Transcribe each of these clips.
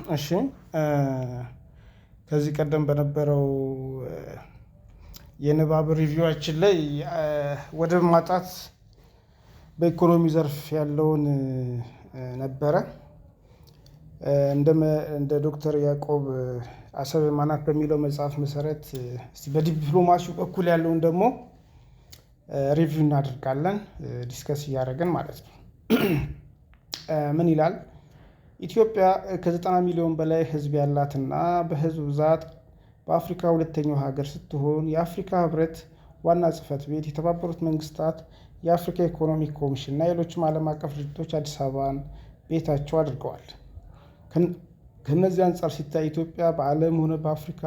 እሺ፣ ከዚህ ቀደም በነበረው የንባብ review ኣችን ላይ ወደብ ማጣት በኢኮኖሚ ዘርፍ ያለውን ነበረ። እንደ ዶክተር ያዕቆብ አሰብ ማናት በሚለው መጽሐፍ መሰረት እስቲ በዲፕሎማሲው በኩል ያለውን ደግሞ review እናደርጋለን፣ discuss እያደረግን ማለት ነው። ምን ይላል? ኢትዮጵያ ከ90 ሚሊዮን በላይ ሕዝብ ያላትና በሕዝብ ብዛት በአፍሪካ ሁለተኛው ሀገር ስትሆን የአፍሪካ ሕብረት ዋና ጽሕፈት ቤት፣ የተባበሩት መንግስታት፣ የአፍሪካ Economic Commission እና ሌሎችም ዓለም አቀፍ ድርጅቶች አዲስ አበባን ቤታቸው አድርገዋል። ከእነዚህ አንጻር ሲታይ ኢትዮጵያ በዓለም ሆነ በአፍሪካ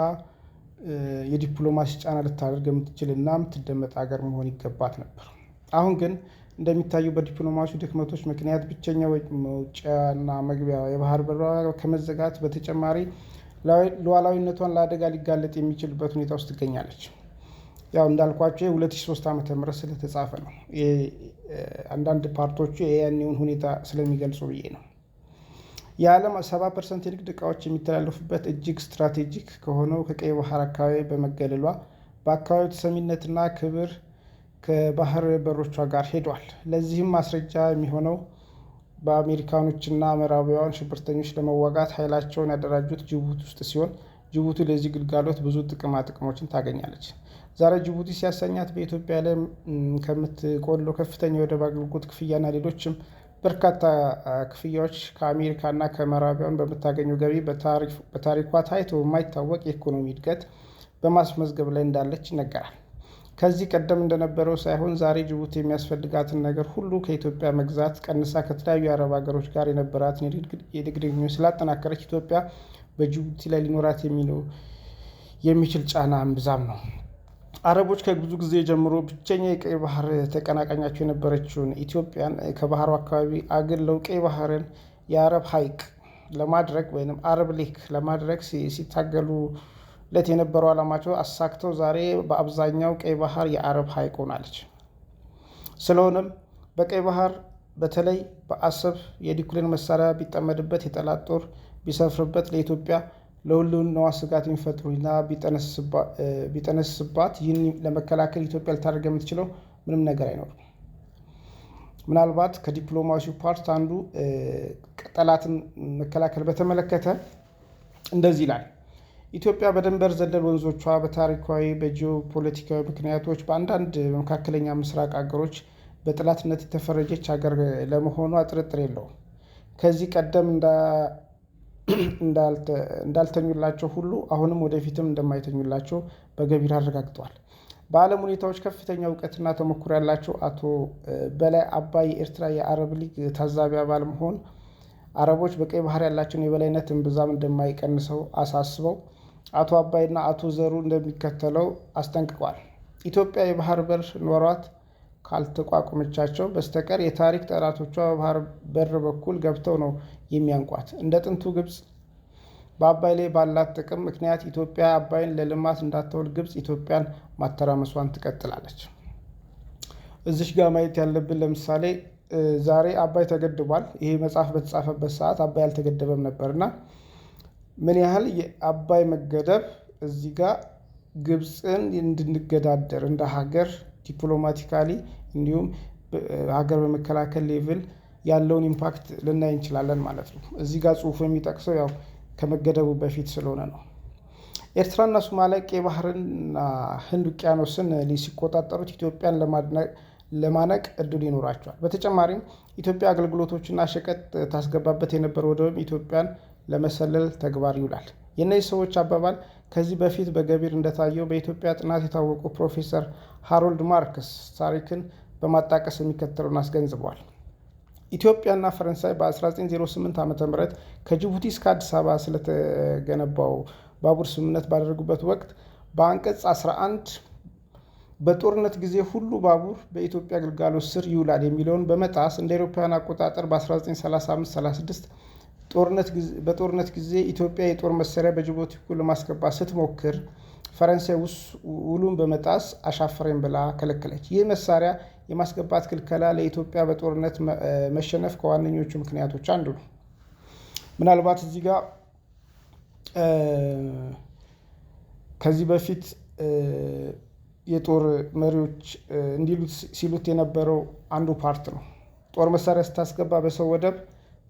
የዲፕሎማሲ ጫና ልታደርግ የምትችልና የምትደመጥ ሀገር መሆን ይገባት ነበር። አሁን ግን እንደሚታየው በዲፕሎማሲው ድክመቶች ምክንያት ብቸኛ መውጫና መግቢያ የባህር በሯ ከመዘጋት በተጨማሪ ሉዓላዊነቷን ለአደጋ ሊጋለጥ የሚችልበት ሁኔታ ውስጥ ትገኛለች። ያው እንዳልኳቸው የ2003 ዓ.ም ስለተጻፈ ነው። አንዳንድ part ኦቹ የያኔውን ሁኔታ ስለሚገልጹ ብዬ ነው። የዓለም 70% የንግድ ዕቃዎች የሚተላለፉበት እጅግ strategic ከሆነው ከቀይ ባህር አካባቢ በመገለሏ በአካባቢው ተሰሚነትና ክብር ከባህር በሮቿ ጋር ሄዷል። ለዚህም ማስረጃ የሚሆነው በአሜሪካኖችና ምዕራባውያን ሽብርተኞች ለመዋጋት ኃይላቸውን ያደራጁት ጅቡቲ ውስጥ ሲሆን ጅቡቲ ለዚህ ግልጋሎት ብዙ ጥቅማ ጥቅሞችን ታገኛለች። ዛሬ ጅቡቲ ሲያሰኛት በኢትዮጵያ ላይ ከምትቆለው ከፍተኛ የወደብ አገልግሎት ክፍያና ሌሎችም በርካታ ክፍያዎች ከአሜሪካና ከምዕራባውያን በምታገኘው ገቢ በታሪኳ ታይቶ የማይታወቅ የኢኮኖሚ እድገት በማስመዝገብ ላይ እንዳለች ይነገራል። ከዚህ ቀደም እንደነበረው ሳይሆን ዛሬ ጅቡቲ የሚያስፈልጋትን ነገር ሁሉ ከኢትዮጵያ መግዛት ቀንሳ ከተለያዩ የአረብ ሀገሮች ጋር የነበራትን የንግድ ግንኙነት ስላጠናከረች ኢትዮጵያ በጅቡቲ ላይ ሊኖራት የሚችል ጫና እምብዛም ነው። አረቦች ከብዙ ጊዜ ጀምሮ ብቸኛ የቀይ ባህር ተቀናቃኛቸው የነበረችውን ኢትዮጵያን ከባህሩ አካባቢ አግለው ቀይ ባህርን የአረብ ሐይቅ ለማድረግ ወይም Arab Lake ለማድረግ ሲታገሉለት የነበረው ዓላማቸው አሳክተው ዛሬ በአብዛኛው ቀይ ባህር የአረብ ሐይቅ ሆናለች። ስለሆነም በቀይ ባህር በተለይ በአሰብ የኒውክሌር መሳሪያ ቢጠመድበት፣ የጠላት ጦር ቢሰፍርበት ለኢትዮጵያ ለህልውናዋ ስጋት የሚፈጥሩና ቢጠነስስባት ይህን ለመከላከል ኢትዮጵያ ልታደርግ የምትችለው ምንም ነገር አይኖርም። ምናልባት ከዲፕሎማሲው part አንዱ ጠላትን መከላከል በተመለከተ እንደዚህ ይላል። ኢትዮጵያ በድንበር ዘለል ወንዞቿ በታሪካዊ በጂኦፖለቲካዊ ምክንያቶች በአንዳንድ መካከለኛ ምስራቅ ሀገሮች በጠላትነት የተፈረጀች ሀገር ለመሆኗ ጥርጥር የለውም። ከዚህ ቀደም እንዳልተኙላቸው ሁሉ አሁንም ወደፊትም እንደማይተኙላቸው በገቢር አረጋግጠዋል። በዓለም ሁኔታዎች ከፍተኛ እውቀትና ተሞክሮ ያላቸው አቶ በላይ አባይ የኤርትራ የአረብ ሊግ ታዛቢ አባል መሆን አረቦች በቀይ ባህር ያላቸውን የበላይነት እምብዛም እንደማይቀንሰው አሳስበው አቶ አባይና አቶ ዘሩ እንደሚከተለው አስጠንቅቀዋል። ኢትዮጵያ የባህር በር ኖሯት ካልተቋቋመቻቸው በስተቀር የታሪክ ጠላቶቿ በባህር በር በኩል ገብተው ነው የሚያንቋት። እንደ ጥንቱ ግብጽ በአባይ ላይ ባላት ጥቅም ምክንያት ኢትዮጵያ አባይን ለልማት እንዳታውል ግብጽ ኢትዮጵያን ማተራመሷን ትቀጥላለች። እዚሽ ጋር ማየት ያለብን ለምሳሌ ዛሬ አባይ ተገድቧል። ይሄ መጽሐፍ በተጻፈበት ሰዓት አባይ አልተገደበም ነበርና ምን ያህል የአባይ መገደብ እዚህ ጋር ግብፅን እንድንገዳደር እንደ ሀገር diplomatically እንዲሁም ሀገር በመከላከል level ያለውን impact ልናይ እንችላለን ማለት ነው። እዚህ ጋር ጽሁፉ የሚጠቅሰው ያው ከመገደቡ በፊት ስለሆነ ነው። ኤርትራና ሶማሊያ ቀይ ባህርንና ህንድ ውቅያኖስን ሲቆጣጠሩት ኢትዮጵያን ለማነቅ እድሉ ይኖራቸዋል። በተጨማሪም ኢትዮጵያ አገልግሎቶችና ሸቀጥ ታስገባበት የነበረ ወደብም ኢትዮጵያን ለመሰለል ተግባር ይውላል። የእነዚህ ሰዎች አባባል ከዚህ በፊት በገቢር እንደታየው በኢትዮጵያ ጥናት የታወቁ ፕሮፌሰር ሃሮልድ ማርክስ ታሪክን በማጣቀስ የሚከተለውን አስገንዝበዋል። ኢትዮጵያና ፈረንሳይ በ1908 ዓ.ም ከጅቡቲ እስከ አዲስ አበባ ስለተገነባው ባቡር ስምምነት ባደረጉበት ወቅት በአንቀጽ 11 በጦርነት ጊዜ ሁሉ ባቡር በኢትዮጵያ ግልጋሎት ስር ይውላል የሚለውን በመጣስ እንደ አውሮፓውያን አቆጣጠር በ1935-36 በጦርነት ጊዜ ኢትዮጵያ የጦር መሳሪያ በጅቡቲ በኩል ለማስገባት ስትሞክር ፈረንሳይ ውሉን በመጣስ አሻፈረኝ ብላ ከለከለች። ይህ መሳሪያ የማስገባት ክልከላ ለኢትዮጵያ በጦርነት መሸነፍ ከዋነኞቹ ምክንያቶች አንዱ ነው። ምናልባት እዚህ ጋር ከዚህ በፊት የጦር መሪዎች እንዲሉት ሲሉት የነበረው አንዱ part ነው። ጦር መሳሪያ ስታስገባ በሰው ወደብ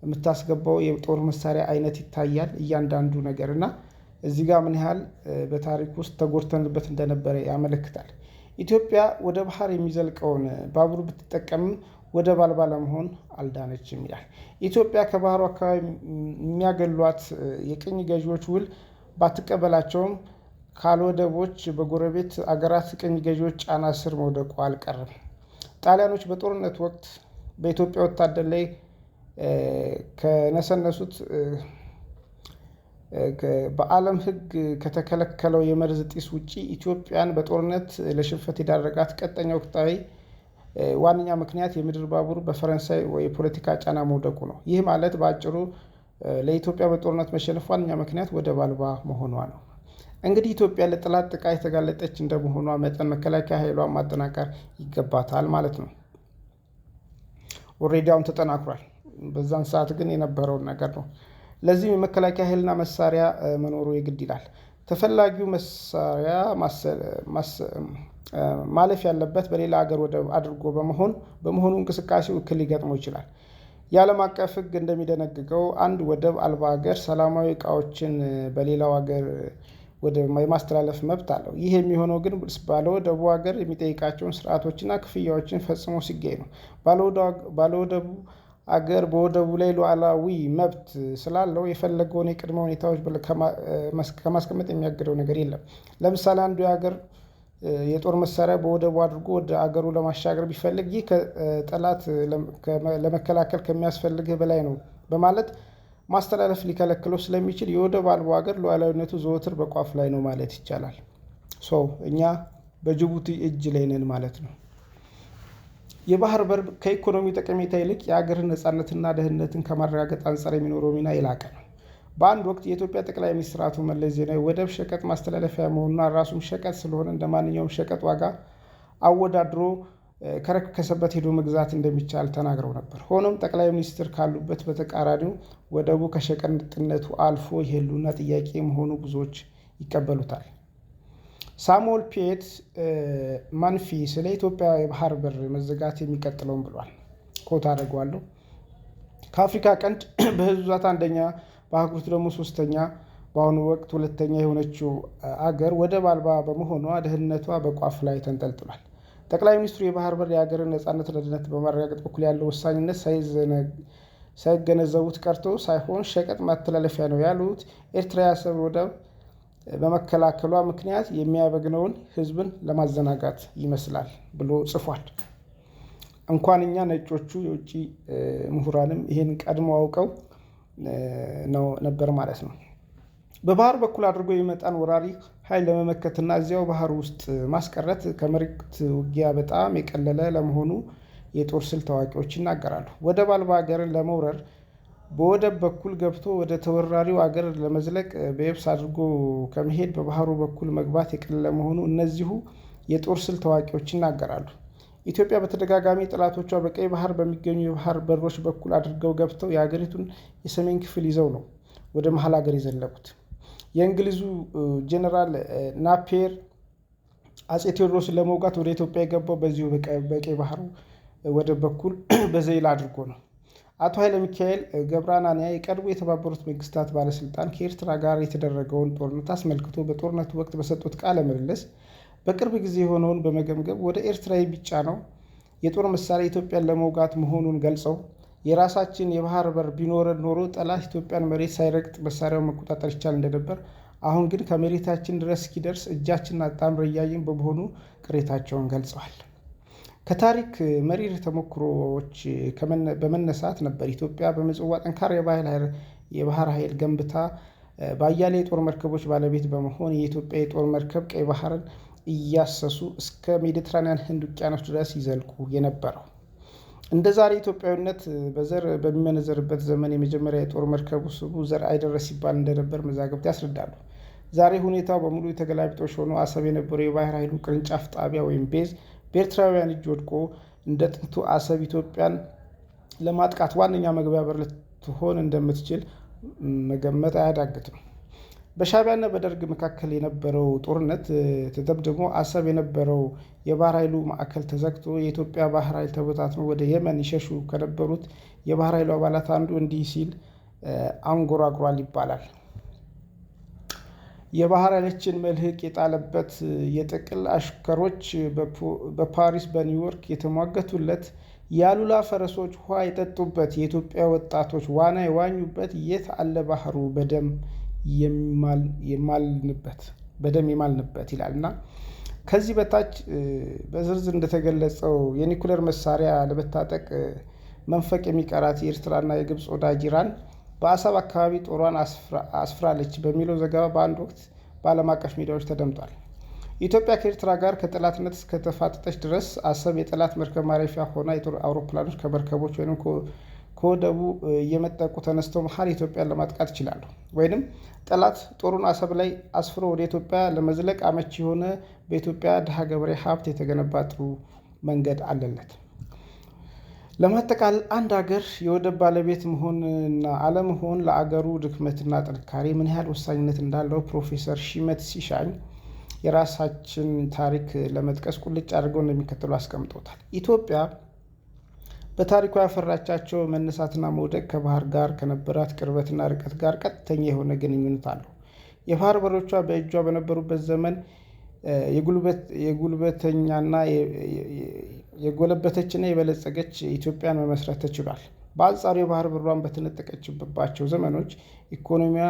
የምታስገባው የጦር መሳሪያ አይነት ይታያል፣ እያንዳንዱ ነገር። እና እዚህ ጋር ምን ያህል በታሪክ ውስጥ ተጎድተንበት እንደነበረ ያመለክታል። ኢትዮጵያ ወደ ባህር የሚዘልቀውን ባቡር ብትጠቀምም ወደብ አልባ ለመሆን አልዳነችም ይላል። ኢትዮጵያ ከባህሩ አካባቢ የሚያገሏት የቅኝ ገዢዎች ውል ባትቀበላቸውም ካለወደቦች በጎረቤት አገራት ቅኝ ገዢዎች ጫና ስር መውደቁ አልቀረም። ጣሊያኖች በጦርነት ወቅት በኢትዮጵያ ወታደር ላይ ከነሰነሱት በዓለም ሕግ ከተከለከለው የመርዝ ጢስ ውጪ ኢትዮጵያን በጦርነት ለሽንፈት የዳረጋት ቀጠኛ ወቅታዊ ዋነኛ ምክንያት የምድር ባቡር በፈረንሳይ የፖለቲካ ጫና መውደቁ ነው። ይህ ማለት በአጭሩ ለኢትዮጵያ በጦርነት መሸነፍ ዋነኛ ምክንያት ወደብ አልባ መሆኗ ነው። እንግዲህ ኢትዮጵያ ለጠላት ጥቃት የተጋለጠች እንደመሆኗ መጠን መከላከያ ኃይሏን ማጠናከር ይገባታል ማለት ነው። Already አሁን ተጠናክሯል። በዛን ሰዓት ግን የነበረውን ነገር ነው። ለዚህም የመከላከያ ኃይልና መሳሪያ መኖሩ የግድ ይላል። ተፈላጊው መሳሪያ ማለፍ ያለበት በሌላ ሀገር ወደብ አድርጎ በመሆኑ እንቅስቃሴው እክል ሊገጥመው ይችላል። የዓለም አቀፍ ሕግ እንደሚደነግገው አንድ ወደብ አልባ ሀገር ሰላማዊ እቃዎችን በሌላው ሀገር ወደብ የማስተላለፍ መብት አለው። ይህ የሚሆነው ግን ባለወደቡ ሀገር የሚጠይቃቸውን ስርዓቶችና ክፍያዎችን ፈጽሞ ሲገኝ ነው። ባለወደቡ አገር በወደቡ ላይ ሉዓላዊ መብት ስላለው የፈለገውን የቅድመ ሁኔታዎች ከማስቀመጥ የሚያግደው ነገር የለም። ለምሳሌ አንዱ የሀገር የጦር መሳሪያ በወደቡ አድርጎ ወደ አገሩ ለማሻገር ቢፈልግ ይህ ከጠላት ለመከላከል ከሚያስፈልግህ በላይ ነው በማለት ማስተላለፍ ሊከለክለው ስለሚችል የወደብ አልቦ ሀገር ሉዓላዊነቱ ዘወትር በቋፍ ላይ ነው ማለት ይቻላል። So እኛ በጅቡቲ እጅ ላይ ነን ማለት ነው። የባህር በር ከኢኮኖሚ ጠቀሜታ ይልቅ የሀገርን ነፃነትና ደህንነትን ከማረጋገጥ አንጻር የሚኖረው ሚና የላቀ ነው። በአንድ ወቅት የኢትዮጵያ ጠቅላይ ሚኒስትር አቶ መለስ ዜናዊ ወደብ ሸቀጥ ማስተላለፊያ መሆኑና ራሱም ሸቀጥ ስለሆነ እንደ ማንኛውም ሸቀጥ ዋጋ አወዳድሮ ከረከሰበት ሄዶ መግዛት እንደሚቻል ተናግረው ነበር። ሆኖም ጠቅላይ ሚኒስትር ካሉበት በተቃራኒው ወደቡ ከሸቀጥነቱ አልፎ የህልውና ጥያቄ መሆኑ ብዙዎች ይቀበሉታል። ሳሙኤል ፒየት ማንፊ ስለ ኢትዮጵያ የባህር በር መዘጋት የሚቀጥለውን ብሏል። Quote አደርገዋለሁ። ከአፍሪካ ቀንድ በህዝብ ብዛት አንደኛ፣ በአህጉሪቱ ደግሞ ሶስተኛ፣ በአሁኑ ወቅት ሁለተኛ የሆነችው አገር ወደብ አልባ በመሆኗ ደህንነቷ በቋፍ ላይ ተንጠልጥሏል። ጠቅላይ ሚኒስትሩ የባህር በር የሀገርን ነፃነትና ደህንነት በማረጋገጥ በኩል ያለው ወሳኝነት ሳይገነዘቡት ቀርቶ ሳይሆን ሸቀጥ ማተላለፊያ ነው ያሉት ኤርትራ የአሰብ ወደብ በመከላከሏ ምክንያት የሚያበግነውን ህዝብን ለማዘናጋት ይመስላል ብሎ ጽፏል። እንኳን እኛ ነጮቹ የውጭ ምሁራንም ይህን ቀድሞ አውቀው ነው ነበር ማለት ነው። በባህር በኩል አድርጎ የሚመጣን ወራሪ ኃይል ለመመከትና እዚያው ባህር ውስጥ ማስቀረት ከመሬት ውጊያ በጣም የቀለለ ለመሆኑ የጦር ስልት አዋቂዎች ይናገራሉ። ወደብ አልባ ሀገርን ለመውረር በወደብ በኩል ገብቶ ወደ ተወራሪው አገር ለመዝለቅ በየብስ አድርጎ ከመሄድ በባህሩ በኩል መግባት የቀለለ መሆኑ እነዚሁ የጦር ስልት አዋቂዎች ይናገራሉ። ኢትዮጵያ በተደጋጋሚ ጠላቶቿ በቀይ ባህር በሚገኙ የባህር በሮች በኩል አድርገው ገብተው የሀገሪቱን የሰሜን ክፍል ይዘው ነው ወደ መሀል ሀገር የዘለቁት። የእንግሊዙ ጄኔራል ናፔር አጼ ቴዎድሮስን ለመውጋት ወደ ኢትዮጵያ የገባው በዚሁ በቀይ ባህሩ ወደብ በኩል በዘይላ አድርጎ ነው። አቶ ኃይለ ሚካኤል ገብረአናንያ የቀድሞ የተባበሩት መንግስታት ባለስልጣን ከኤርትራ ጋር የተደረገውን ጦርነት አስመልክቶ በጦርነቱ ወቅት በሰጡት ቃለ ምልልስ በቅርብ ጊዜ የሆነውን በመገምገም ወደ ኤርትራ የሚጫነው የጦር መሳሪያ ኢትዮጵያን ለመውጋት መሆኑን ገልጸው የራሳችን የባህር በር ቢኖረን ኖሮ ጠላት ኢትዮጵያን መሬት ሳይረግጥ መሳሪያውን መቆጣጠር ይቻል እንደነበር፣ አሁን ግን ከመሬታችን ድረስ እስኪደርስ እጃችንን አጣምረን እያየን በመሆኑ ቅሬታቸውን ገልጸዋል። ከታሪክ መሪር ተሞክሮዎች በመነሳት ነበር ኢትዮጵያ በምጽዋ ጠንካራ የባህር ኃይል ገንብታ በአያሌ የጦር መርከቦች ባለቤት በመሆን የኢትዮጵያ የጦር መርከብ ቀይ ባህርን እያሰሱ እስከ ሜዲትራኒያን ህንድ ውቅያኖስ ድረስ ይዘልቁ የነበረው። እንደ ዛሬ ኢትዮጵያዊነት በዘር በሚመነዘርበት ዘመን የመጀመሪያ የጦር መርከቡ ስሙ ዘርአይ ደረስ ሲባል እንደነበር መዛግብት ያስረዳሉ። ዛሬ ሁኔታው በሙሉ የተገላቢጦሽ ሆኖ አሰብ የነበረው የባህር ኃይሉ ቅርንጫፍ ጣቢያ ወይም base በኤርትራውያን እጅ ወድቆ እንደ ጥንቱ አሰብ ኢትዮጵያን ለማጥቃት ዋነኛ መግቢያ በር ልትሆን እንደምትችል መገመት አያዳግትም። በሻዕቢያና በደርግ መካከል የነበረው ጦርነት ተደምድሞ አሰብ የነበረው የባህር ኃይሉ ማዕከል ተዘግቶ የኢትዮጵያ ባህር ኃይል ተበታትኖ ወደ የመን ይሸሹ ከነበሩት የባህር ኃይሉ አባላት አንዱ እንዲህ ሲል አንጎራጉሯል ይባላል። የባህር ኃይላችን መልህቅ የጣለበት፣ የጥቅል አሽከሮች በፓሪስ በኒውዮርክ የተሟገቱለት፣ የአሉላ ፈረሶች ውሃ የጠጡበት፣ የኢትዮጵያ ወጣቶች ዋና የዋኙበት የት አለ ባህሩ በደም የማልንበት፣ በደም የማልንበት ይላል። እና ከዚህ በታች በዝርዝር እንደተገለጸው የኒኩሌር መሳሪያ ለመታጠቅ መንፈቅ የሚቀራት የኤርትራና የግብፅ ወዳጅ ኢራን በአሰብ አካባቢ ጦሯን አስፍራለች በሚለው ዘገባ በአንድ ወቅት በዓለም አቀፍ ሚዲያዎች ተደምጧል። ኢትዮጵያ ከኤርትራ ጋር ከጠላትነት እስከተፋጠጠች ድረስ አሰብ የጠላት መርከብ ማረፊያ ሆና የጦር አውሮፕላኖች ከመርከቦች ወይም ከወደቡ እየመጠቁ ተነስተው መሀል ኢትዮጵያን ለማጥቃት ይችላሉ። ወይንም ጠላት ጦሩን አሰብ ላይ አስፍሮ ወደ ኢትዮጵያ ለመዝለቅ አመቺ የሆነ በኢትዮጵያ ድሃ ገበሬ ሀብት የተገነባ ጥሩ መንገድ አለለት። ለማጠቃለል፣ አንድ ሀገር የወደብ ባለቤት መሆንና አለመሆን ለአገሩ ድክመትና ጥንካሬ ምን ያህል ወሳኝነት እንዳለው ፕሮፌሰር ሺመት ሲሻኝ የራሳችን ታሪክ ለመጥቀስ ቁልጭ አድርገው እንደሚከተሉ አስቀምጦታል። ኢትዮጵያ በታሪኳ ያፈራቻቸው መነሳትና መውደቅ ከባህር ጋር ከነበራት ቅርበትና ርቀት ጋር ቀጥተኛ የሆነ ግንኙነት አለው። የባህር በሮቿ በእጇ በነበሩበት ዘመን የጉልበተኛና የጎለበተችና የበለጸገች ኢትዮጵያን መመስረት ተችሏል። በአንጻሩ የባህር በሯን በተነጠቀችባቸው ዘመኖች ኢኮኖሚያ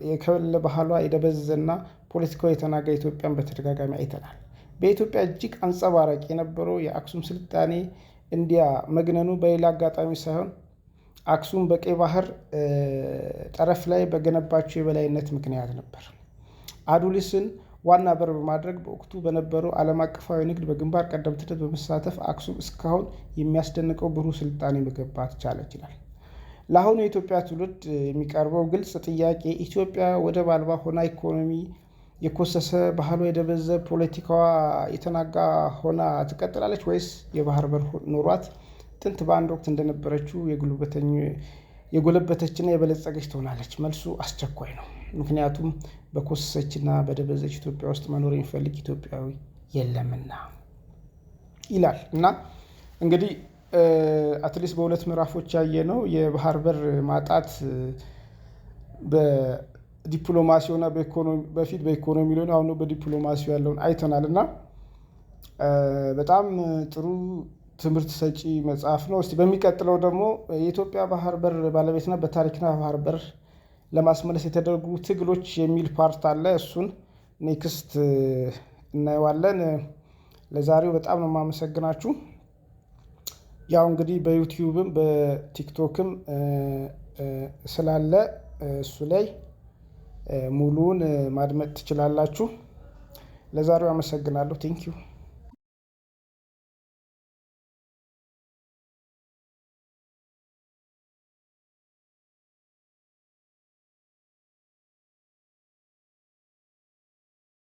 የከለ፣ ባህሏ የደበዘዘና ፖለቲካው የተናጋ ኢትዮጵያን በተደጋጋሚ አይተናል። በኢትዮጵያ እጅግ አንጸባራቂ የነበረው የአክሱም ስልጣኔ እንዲያ መግነኑ በሌላ አጋጣሚ ሳይሆን አክሱም በቀይ ባህር ጠረፍ ላይ በገነባቸው የበላይነት ምክንያት ነበር። አዱሊስን ዋና በር በማድረግ በወቅቱ በነበረው ዓለም አቀፋዊ ንግድ በግንባር ቀደምትነት በመሳተፍ አክሱም እስካሁን የሚያስደንቀው ብሩህ ስልጣኔ መገንባት ቻለች ይላል። ለአሁኑ የኢትዮጵያ ትውልድ የሚቀርበው ግልጽ ጥያቄ ኢትዮጵያ ወደብ አልባ ሆና፣ ኢኮኖሚ የኮሰሰ፣ ባህሏ የደበዘ፣ ፖለቲካዋ የተናጋ ሆና ትቀጥላለች ወይስ የባህር በር ኖሯት ጥንት በአንድ ወቅት እንደነበረችው የጎለበተችና የበለጸገች ትሆናለች? መልሱ አስቸኳይ ነው። ምክንያቱም በኮሰሰችና በደበዘች ኢትዮጵያ ውስጥ መኖር የሚፈልግ ኢትዮጵያዊ የለምና ይላል። እና እንግዲህ at least በሁለት ምዕራፎች ያየነው የባህር በር ማጣት በዲፕሎማሲውና በፊት በኢኮኖሚ ሊሆን አሁን በዲፕሎማሲው ያለውን አይተናል። እና በጣም ጥሩ ትምህርት ሰጪ መጽሐፍ ነው። እስቲ በሚቀጥለው ደግሞ የኢትዮጵያ ባህር በር ባለቤትና በታሪክና ባህር በር ለማስመለስ የተደረጉ ትግሎች የሚል part አለ። እሱን next እናየዋለን። ለዛሬው በጣም ነው የማመሰግናችሁ። ያው እንግዲህ በ YouTubeም በ TikTokም ስላለ እሱ ላይ ሙሉውን ማድመጥ ትችላላችሁ። ለዛሬው አመሰግናለሁ። Thank you.